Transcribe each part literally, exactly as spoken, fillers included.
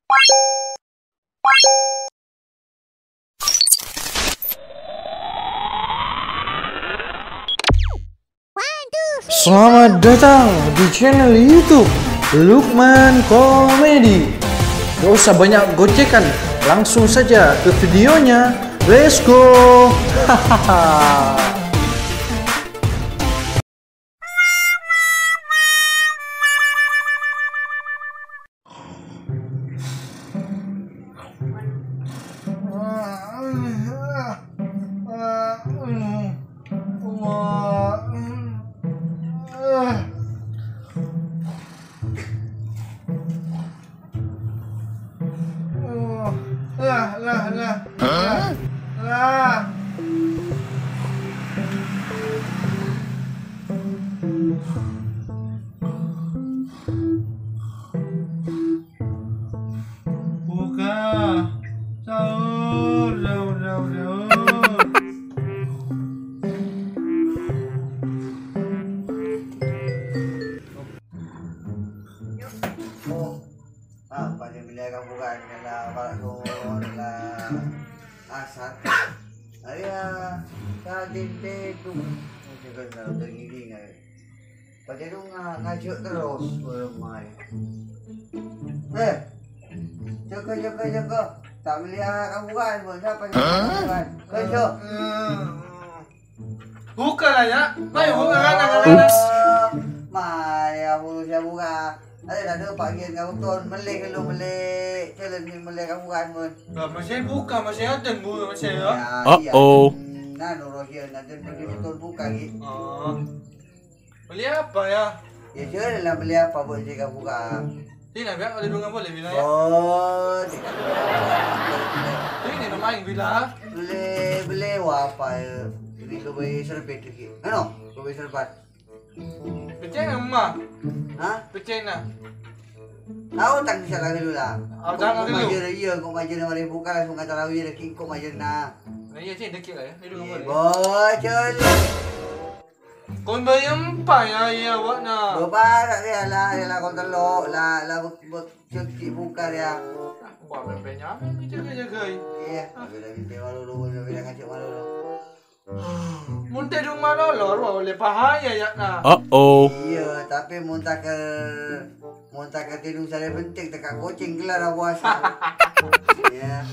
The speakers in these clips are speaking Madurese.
Selamat datang di channel YouTube Lukman Komedi. Gak usah banyak gocekan, langsung saja ke videonya. Let's go. Hahaha. Buka. Sahur, sahur, sahur, sahur. Oh, apa dia beli kamu kan? Kalau bakso, kalau asar. Ayo, tadi itu. Mesti kan kalau udah gini, nggak? Padahal nga-, ngajak terus, belum main. Eh, jaga, jaga, jaga. Tak melihat kamu kan, buat siapa yang kamu kan? Kerja. Buka lah, ya. Ayo, buka kan, kan, kan. Ups. Mari, aku siap buka. Ada, ada, Pak Gian, kamu tuh melek lu, melek. Jalan ni melek kamu kan, Mun. Lah, masih buka, masih ada, Bu, masih, ya. Ya, iya. Uh-oh. Nah, nurus ya, nanti pergi betul buka, gitu. Oh. Beli apa, ya? Ya, sudah lah, beli apa, Bu, sih kamu buka? Sini, Bang, ada dua boleh, Bang, ya? Oh, tidak. Ini lumayan, Bila. Beli, beli apa, ya? Ini gue beli serbet, gitu. Ano? Gue beli serbet. Pecena, Emma. Hah? Pecena. Tahu tak bisa lagi dulu lah. Oh, jangan dulu. Kok majeur, iya, kok majeur mari buka langsung kata rawi lagi, kok majeur, nah. Nah, iya, sih, dikit lah, ya. Ini dulu. Iya, boleh. Bocor. Kon bayar empat, ya, iya, awak, nah. Bapak, tak dia lah, dia lah, kon telok, lah, lah, bek-, bek-, cek, cek buka, ya. Wah, pempenya, ini jaga-jaga, ya. Iya, udah, udah, udah, malu dulu, udah, udah, ngajak malu dulu. Mun tèdung malolo, rowa ollè bahaya, ya, nah. Uh-oh. Iyâ, tapè mon takèr, mon takèr tèdung sarè bhentèng, tèka kocèng kellar abâsa. Iyâ.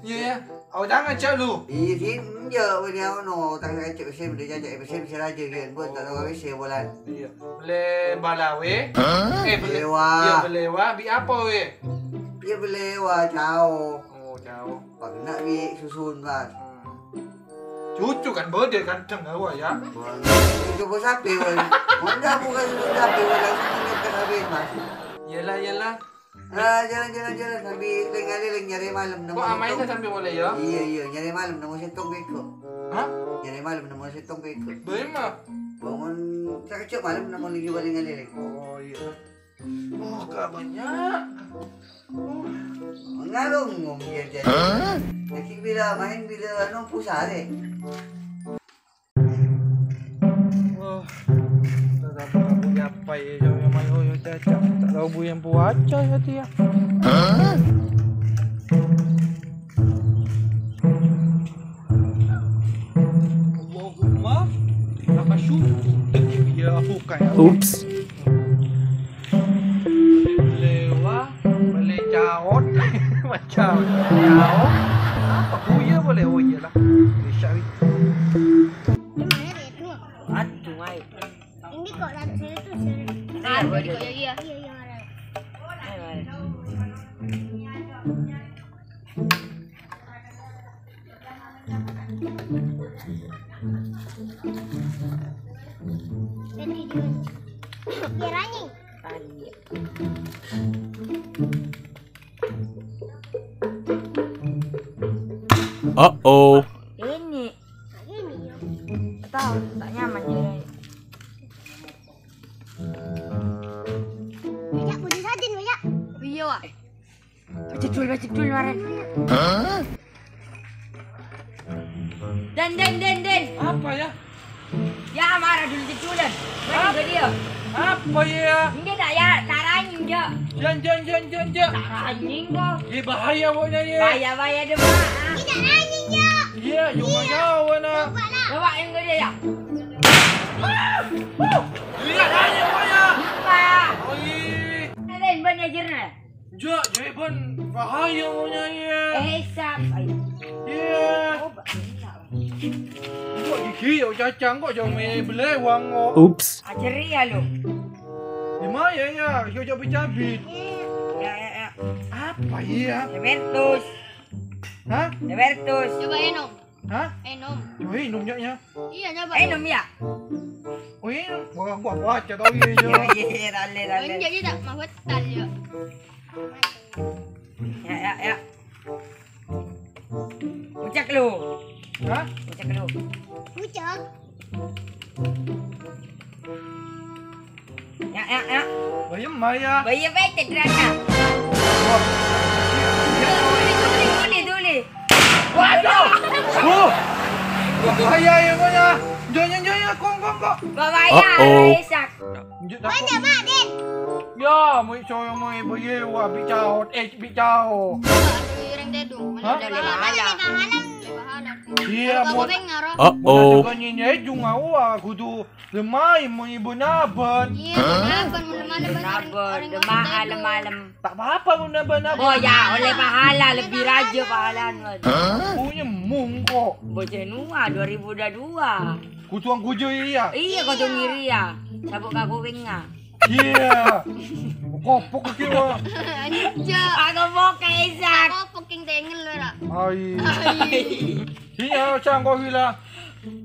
Iyâ, iyâ. Aoca ngajhâk lu. Iyâ, sih, enjâ', bânnè ono, otak sakèt, pèssè bânnè cacak, pèssè bisa rajâ, ghi', bân, ta' tao pèssè, bulan. Iyâ. Bellè bala, wè. Hah? Eh, bellè, bellè wa. Iyâ, bellè wa. Bi' apa, wè? Iyâ, bellè wa, cao. Oh, cao. Pagna' bi' susun, Mas. Hmm. Cucu kan bâdâ ganteng, wah, ya. Wah, itu bos apa, wah? Mau nggak bukan susun apa, wah? Langsung inget ke H B, Mas. Iyalah, iyalah. Ah, jalan, jalan, jalan. Sambil leng-ngalèlèng nyarè malem, nemu. Kok amainnya sambil mulai, ya? Iya, iya, nyarè malem, nemu sèttong bego. Hah? Nyarè malem, nemu sèttong bego. Bâi, mah. Bangun, sakejjhâ' malem, nemu lagi bâli ngalèlèng. Oh, iya. Oh, gak banyak. Oh. Ngalong ngom dia jadi. Hah? Jadi bila main, bila anu, pusare. Wah, tak tahu apa ya, jauh yang main, oh, ya, caca. Tak tahu bu yang puasa ya, dia. Hah? Allahumma laka syukur. Iya, buka ya. Ups. Bellè wa, bellè caot. Macam caot. Apa buya boleh? Oh, iyalah. Bisa, wi. Aduh, mai. Ini kok lanjut itu sih? Iya, boleh. Iya, iya, iya. Ayo, ayo. Biar anjing. Uh-oh. Ini. Ini, ya. Tahu, tak nyaman ya. Banyak, puji saja, banyak. Iya, Wak. Baca dulu, baca dulu, Maren. Dan, dan, dan, dan. Apa ya? Ya, marah dulu, ceculan. Apa? Mana dia? Apa ya? Ini tak ya, caranya dia. Jan, jan, jan, jan, jan. Anjing kok. Ye, bahaya pokoknya, ye. Bahaya, bahaya, Dem. Tidak anjing, ya. Iya, cuma jauh, nak. Coba yang gede, ya. Lihat aja, pokoknya. Lupa. Oh, iya. Ada yang bener, jernih. Ja, jaiban bahaya pokoknya, ye. Eh, sap. Ayo. Iya. Oh, bahaya. Kok gigi ya, cacang kok, jangan main belewang kok. Ups. Ajeri ya, lo. Di mana ya? Yo, cabut-cabut. Ya, ya, ya. Apa iya? Demertus. Hah? Demertus. Coba enom. Hah? Enom. Woi, minumnya ya. Iya, coba. Enom ya? Woi, gua, gua baca tau iya, iya. Iya, iya, iya, tale, tale. Enggak, tidak. Mau betal, ya. Ya, ya, ya. Ucak lu. Hah? Ucak lu. Ucak. Ya, ya, ya. Bayem, Maya. Bayem, Maya, cedera, ya. Wah. Tuli, tuli, tuli, tuli. Waduh. Wah. Bahaya ya, Maya. Jangan, jangan, kong, kong, kong. Bahaya, Uh-oh. Isak. Lanjut, dah. Mana, Mak, Din? Ya, mau coba mau ibu ye, wah, bicau, eh, bicau. Aduh, orang tedung. Hah? Mana ada pahala? Ada pahala. Ada pahala. Iya, kalau mau, kau pengen ngarang. Uh-oh. Mau nanya junga, wah, kudu lemai mau ibu naban. Iya, naban, mau lemai, naban, naban, orang demak, tedung. Alam-alam. Tak apa-apa, mau naban apa? Oh, ya, oleh pahala, lebih raja pahala, anu. Hah? Punya mungko. Bocah Nua, dua ribu dua dua. Kutuang kuju iya. Iya, kutuang ngiri ya. Sabuk kaku winga. Iya. Kopok iki, wah. Anjay. Aku poke, Isak. Aku poking tengel, lo, Ra. Ai. Ai. Iya, cangkok gila.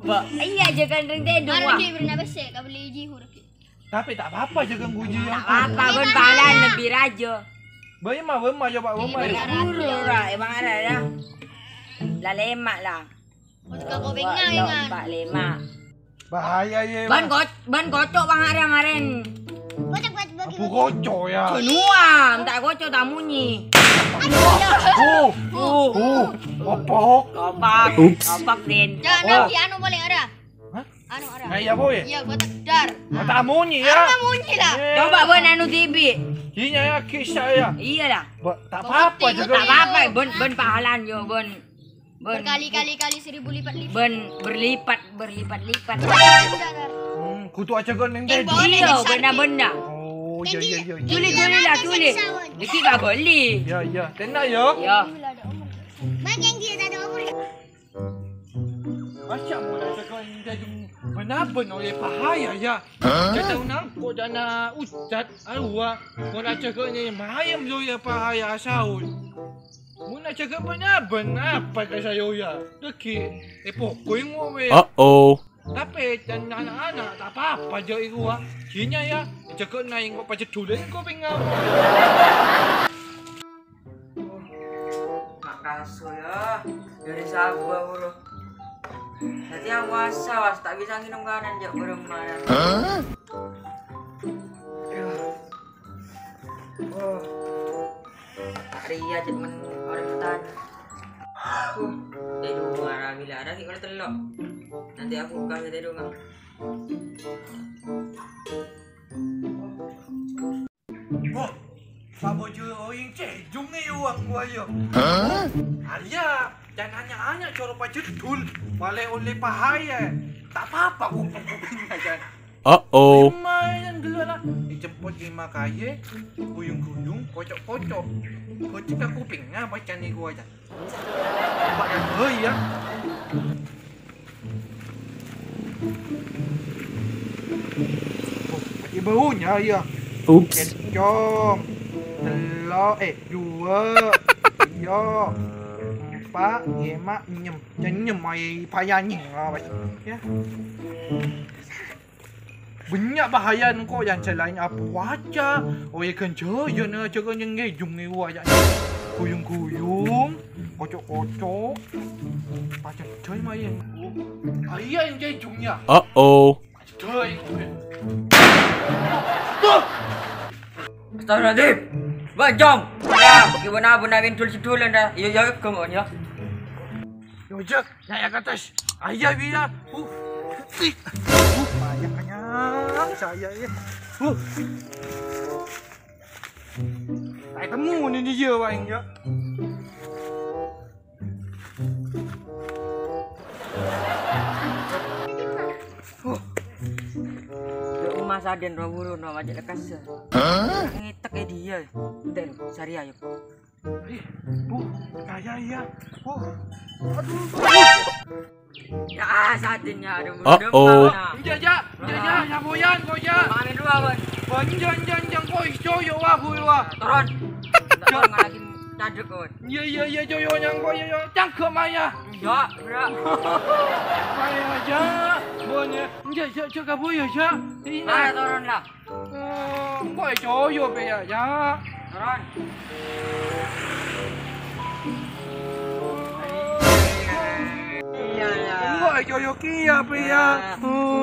Ba, iya, jangan ring tedung, wah. Ki, beri napa sih? Kau beli jihu, Ki. Tapi tak apa-apa, jangan kuji yang tak apa-apa, ben pahala lebih raja. Bayi mah, bayi mah, coba, bayi mah. Iya, buru, Ra. Emang ada, ya? Lah, lemak, lah. Untuk kau pengen, dua, kan? Empat, lima. Bahaya, ya, ban Bang. Koc-, ban kocok, Bang, hari kemarin. Kocok, kocok, bagi, apa bagi. Kocok, ya? Benua, minta kocok, tak munyi. Oh, oh, oh, kopok. Kopak. Ups. Kopak, Din. Jangan, oh. Nanti anu boleh ada. Hah? Anu, ada. Nah, iya, boy. Iya, gua tak dar. Nah, tak munyi, ya? Anu munyi, lah. Iya. Coba, Bon, anu tibi. Iya, ya, kisah, ya. Iya, lah. Ba-, tak apa-apa, juga. Tak apa-apa, Bon, Bon, pahalan, yo, Bon. Berkali-kali kali seribu lipat-lipat. Ben, berlipat, berlipat-lipat. Hmm, kutu aja kok neng tadi. Iya, benda-benda. Oh, iya, iya, iya, iya. Tuli, tuli lah, tuli. Iki gak beli. Iya, iya. Tenang ya. Iya. Banyak dia tak ada umur. Masya Allah, aja kok neng tadi. Benar-benar oleh bahaya ya. Hah? Kita unang kok dana ucat, awa. Mau aja kok neng mayam yo ya bahaya saun. Mon aja gak bân-abân, apa ka sayoya? Lagi, eh, pokoknya ngowe. Uh-oh. Tapi, dan anak-anak, tak apa-apa, jauh iku, ah. Gini ya, jaga naik kok pajak dulu, kok pengen. Makasih ya, dari Sabah, bro. Nanti aku asa, was, tak bisa nginum kanan, jak, bro, mana. Hah? Oh. Ria cek men orang petani. Uh, tedung arami lah, ada ki kalau telok. Nanti aku kasih tedung, ah. Wah, Pak Bojo oing cejung nih uang gua yo. Hah? Arya, jangan hanya-hanya coro pajedul, malah oleh pahaya. Tak apa-apa, kuping-kupingnya kan. Uh-oh. Lumayan gelo lah. Dijemput lima kaye, guyung-guyung, kocok-kocok. Kocok ka kuping, ngapa cani gua aja? Coba ya, oh iya. Oh, ada baunya, iya. Ups. Kencong. Telo, eh, dua. Iya. Empat, lima, enam. Nyenyem, ai, payanyi. Ah, wes. Ya. Banyak bahaya engko' yang selain apa waca. Oh, ya, kan, jo, ya, ne, aja kan yang ngejung ni, wah, ya. Guyung-guyung, kocok-kocok. Pacar joy mah, ya. Oh, iya, yang ngejungnya. Uh-oh. Pacar joy. Tuh! Astagfirullahaladzim. Bajong. Ya, gimana, benarin dul-sedulan dah. Iya, iya, kemon, ya. Yo, Jack. Saya ke atas. Ayah, iya. Uh. Ih. Uh, banyak, banyak. Saya, ya. Uh. Ta' ètemmo nèka iyâ, Wak, ya. Huh. Yâ, Uma Saden, rowa buru, no, ajâk lekkas. Hah? Ngètek è dia. Ten, sari ayo. Ih, Bu, kaya iya. Bu. Aduh. Ya, Saden, ya, aduh, Uh-oh. Enjâ', jâ', enjâ', jâ', nyamoyan kok, jâ'. Mangin dua, Bun. Bun, enjâ', enjâ', enjâ', kok ijo yo, wah, Bu, wah. Turun. Turun, lagi cadruk, Bun. Iya, iya, iya, jo, yo, nyangko, iya, iya. Cangkem, Maya. Iya, bro. Maya, jâ'. Bun, ya. Enjâ', jâ', jâ', kabu, ya, jâ'. Ini. Maya, turun, lah. Eh, engko' ècoyo' pèya, ya. Turun. Iya, iya. Engko' ècoyo' kèya pèya. Iya.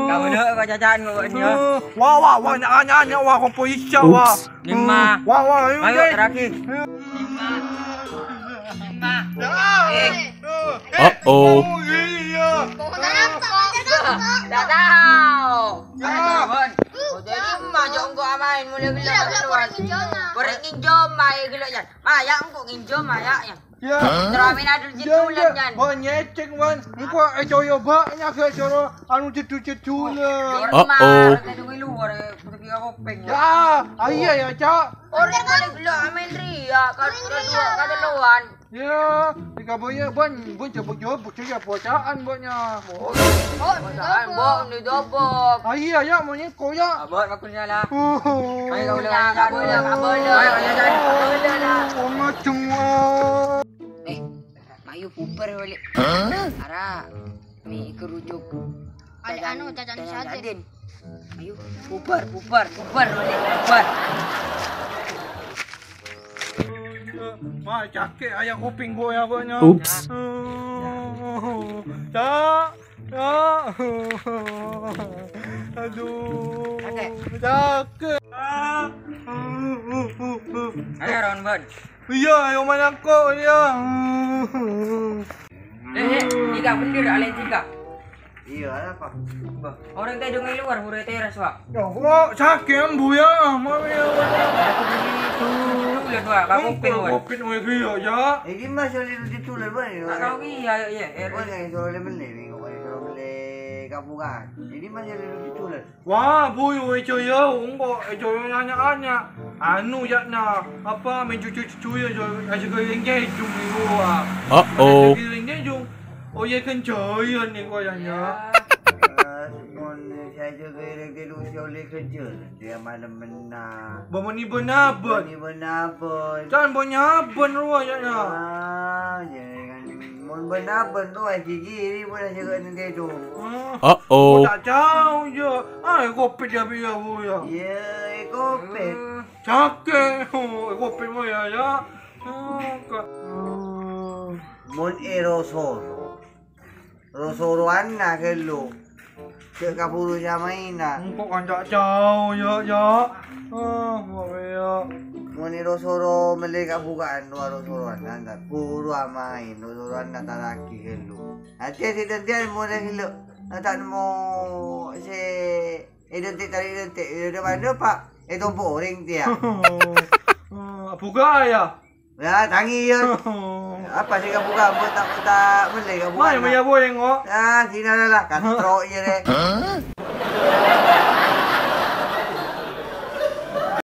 Kamu dulu kok cacaan kok, ya. Eh, wah, wah, wah, nya, nya, nya, wah, kompo isya, wah. Ups. Lima. Wah, wah, ayo, ayo, deh. Terakhir. Lima. Lima. Ya. Eh. Uh-oh. Oh, iya. Nggak tahu. Ya. Ayo, Bun. Oh, jadi emak jok engko' amain mulai gila. Iya, gila, keluar. Korek nginjom, Mak. Korek nginjom, Mak, ya, gila, ya. Mak, ya, engko' nginjom, Mak, ya, ya. Ya. Teramin adul ya, jitulan, ya. Jan. Bun, ngecek, Bun. Engko' ècoyo' bâ'na ghi' soro anu jedu-jedu, lah. Oh, oh. Tadi ngeluar, ya, pergi kopeng, ya. Ya, ah, iya, ya, Cak. Orang boleh gila amain ria, kan kedua, kan duluan. Ya, di kaboya, Bun, Bun, coba-coba, coba bacaan, Bun, ya. Oh, bacaan, Bun, dicoba. Ah, iya, ya, mau nyeko, ya. Abot, aku nyala. Oh. Ayo, kamu lah, kamu lah, kamu lah. Ayo, ayo, ayo, kamu lah, lah. Oh, macam, ah. Eh, ayo, bubar balik. Hah? Ara, mi kerucuk. Ada anu, cacan Cacan sadin. Sadin. Ayo, bubar, bubar, bubar, balik, bubar. Wah, cakè' ayam kuping gua ya, pokoknya. Ups. Cak, cak. Aduh, cakè'. Cakè'. Ayo, Ron, Bun. Iya, ayo main aku, iya. Eh, eh, tiga bener, alai tiga. Iya, apa? Wah, orang tadi ngeluar, mulai teras, Pak. Ya, kok sakit, Bu, ya? Mami, ya, Pak. Itu udah dua, Pak, Kopin, Pak. Kopin, Pak, iya, ya. Ini Mas Yoli itu ditulis, Pak, ya? Nggak tahu, iya, iya, iya. Oh, yang suruh beli, minggu kali suruh beli kabukan. Ini Mas Yoli itu ditulis. Wah, Bu, Joyo, engko' Joyo nanya-nanya. Anu, ya, na, apa, main cucu-cucu, ya, Joyo, aja ke yang jejung, Bu, ah. Uh-oh. Aja ke yang jejung. Oh, iya, kan Joyo nih, kok, ya, ya. Ya. Eh, sepon, saya juga yang dulu, saya oleh kerja, dia malam menang. Bamani benaben. Bamani benaben. Kan banyaben, ruwa, ya, na. Ah, jangan. Mon bân-abân rowa gigiri pon ajâgâ neng tèdung. Oh. Uh-oh. Oh, ta' jhâu, jâ. Ah, è Kopit ya, Bi, ya, Bu, ya. Iyâ, è Kopit. Eh, cakè'. Oh, è Kopit mo, ya, ya. Oh, ka-, oh. Mon è ro-soro. Ro-sorowanna ghâllu. Cè' kabhuru samaèna. Engko' kanca jhâu, ya, ya. Ah, maaf, ya. Mon è ro-soro mellè ka'-buka'an, rowa ro-sorowanna, entar buru amaèn, ro-sorowanna taraghi ghâllu. Atè sè dântèyan mora ghâllu. Na ta' nemmo sè èdântè' tarè dântè', è dâpa'-dâpa', ètompo' orèng tèya. Ah, buka, ya? Ya, tangi, ya. Apa sih kamu, kamu tak, tak melek kamu? Mana anak? Punya boyeng, kok? Ah, sini ada lah, katrok, ya, deh. Hah?